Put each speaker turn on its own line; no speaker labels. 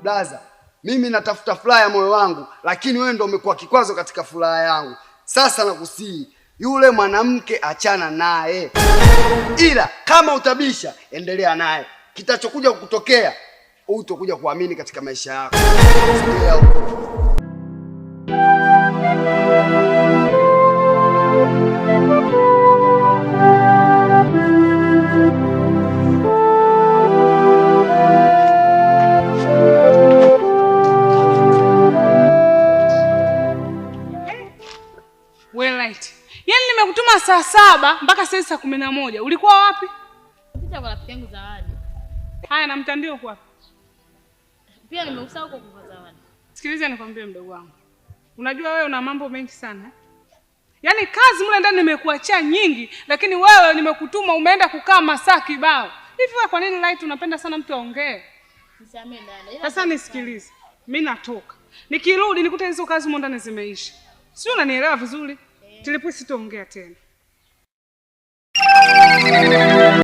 Blaza, mimi natafuta furaha ya moyo wangu, lakini wewe ndo umekuwa kikwazo katika furaha yangu. Sasa nakusihi, yule mwanamke achana naye, ila kama utabisha, endelea naye. Kitachokuja kukutokea utakuja kuamini katika maisha yako. Sikia huko.
Well, right. Yaani nimekutuma saa 7 mpaka sasa saa 11. Ulikuwa wapi?
Pita kwa rafiki yangu Zawadi.
Haya, na mtandio uko wapi?
Pia nimeusahau huko kwa Zawadi.
Sikiliza nikwambie mdogo wangu. Unajua wewe una mambo mengi sana. Yaani kazi mle ndani nimekuachia nyingi, lakini wewe nimekutuma umeenda kukaa masaa kibao. Hivi wewe kwa nini Light unapenda sana mtu aongee?
Nisamee dada. Ila
Sasa nisikilize. Mimi natoka. Nikirudi nikute hizo kazi humo ndani zimeisha. Sio, unanielewa vizuri? Tilipwi sitaongea tena.